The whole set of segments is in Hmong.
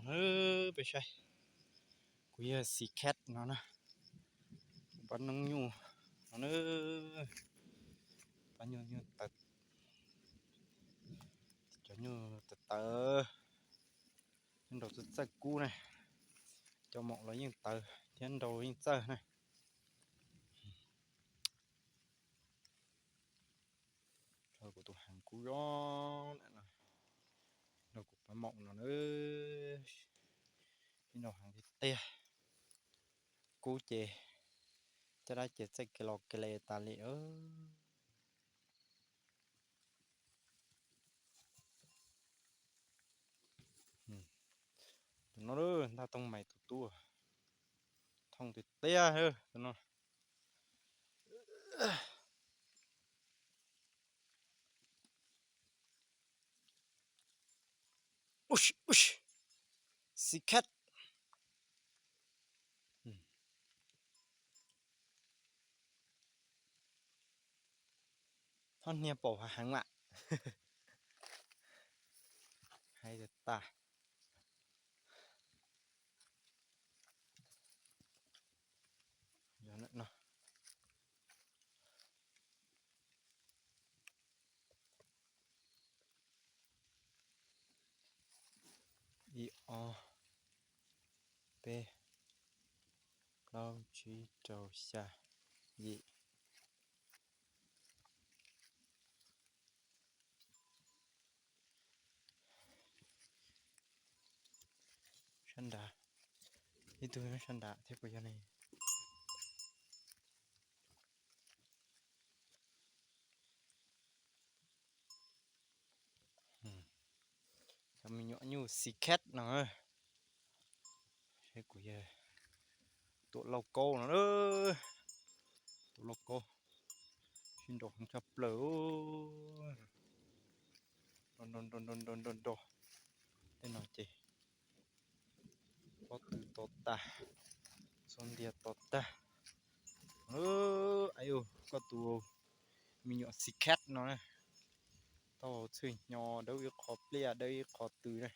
Peb saib, kuv yog xi khab no na, pab noob nyuj no na, pab nyuj nyuj tawv, cov nyuj tawv tawv, nrau txawj txawj kub na, cov maum los yeej tawv thiab nrau yeej txawj na. Kuv tus heev kub zoo, nrau kuv pab maum no na, sib nrau heev tiag tiag, kub ces caj dab ces txawj ke los ke le tas li. Tus no ntaj tooj mais tus tub, thooj tiag tiag tus no. Xi khab. Thob hnia paum hav heev mam. Hais tas tas. Ib ob peb plaub tsib rau xya yim. Sab nrad, ib tug nyob sab nrad thiab puas yog ne? Cov me nyuam nyuj xi khab no, seb kuv yog tuam lauj kaub no, tuam lauj kaub, sib nrau heev tshaj plaws, nrau nrau nrau nrau nrau nrau, tej no ces pob tw to tag, txhua ntiag to tag. Ayu, koj tus me nyuam xi khab no na, tau txhwj hnyo dawb ib qho pliaj dawb ib qho tw na,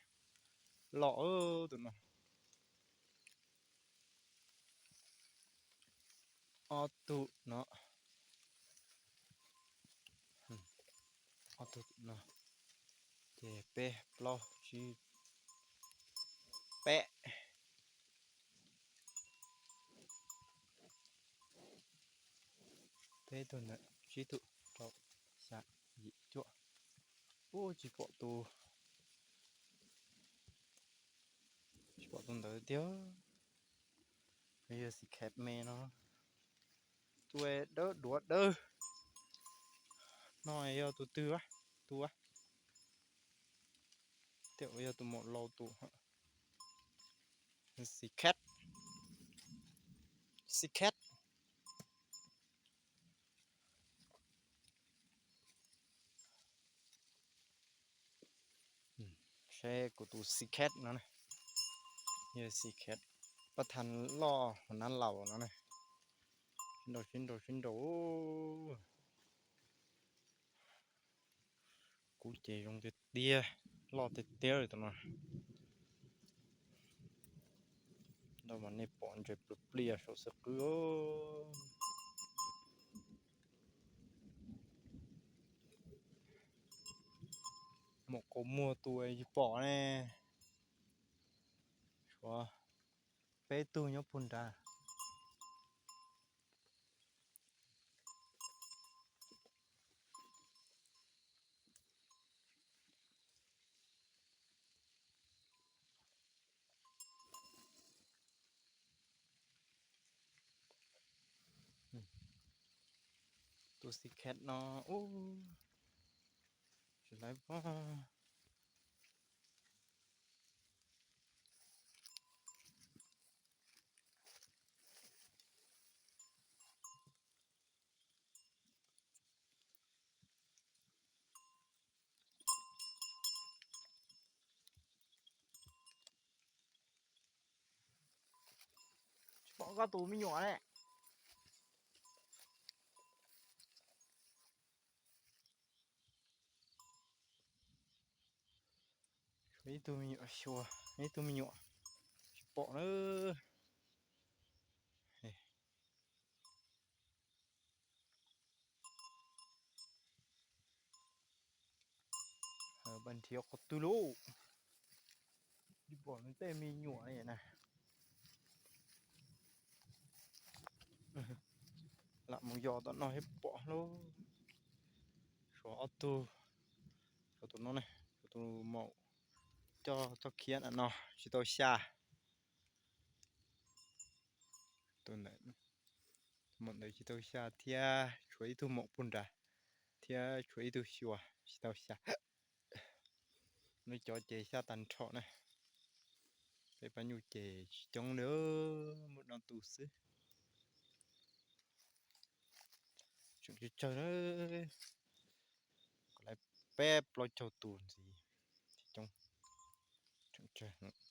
loj tus no. Ob tug no, ob tug no, ces peb plaub tsib peb, peb tug ntawd tsib tug rau xya yim cuaj. Ub, tsis pom tus, tsis pom tus ntawd tiag. Yog xi khab me no, tus dawb duav dawb no yog tus twg a? Tus a? Tej uas yog tus maum laus tus. Xi khab, xi khab. Seb kuv tus xi khab no, yog xi khab pab thaj loj hauv nab laus no ne. Sib nrau sib nrau sib nrau. Kub ces zoo tiag tiag, loj tiag tiag li tus no. Nrau mas nej pom ntses plias plias saum xwb qwb. Maum qaum muag tus tsis pom ne. Suav peb tug nyob puag nrad. Tus xi khab no ub, tsis laib pob. Tsis pom koj tus me nyuam ne. Ib tug me nyuam xyuas, ib tug me nyuam tsis pom na. Nrhiav qhov twg lauj? Tsis pom nws tej me nyuam na. Lam mus yos tom no thiaj pom lauj. Suav ob tug, suav tus no ne, suav tus maum coj txoj khiab ntawm no tsis tau xya. Tus ntawd, maum ntawd tsis tau xya thiab tshuav ib tug maum puag nrad thiab tshuav ib tug xyuas tsis tau xya. Lub cov ces xya tag nrho na. Peb pab nyuj ces tsis coob li, muaj no tus xwb. Tseem tsawg tsawg na, lawv peb plaub caug tus ntxiv, tsis coob, tseem tsawg.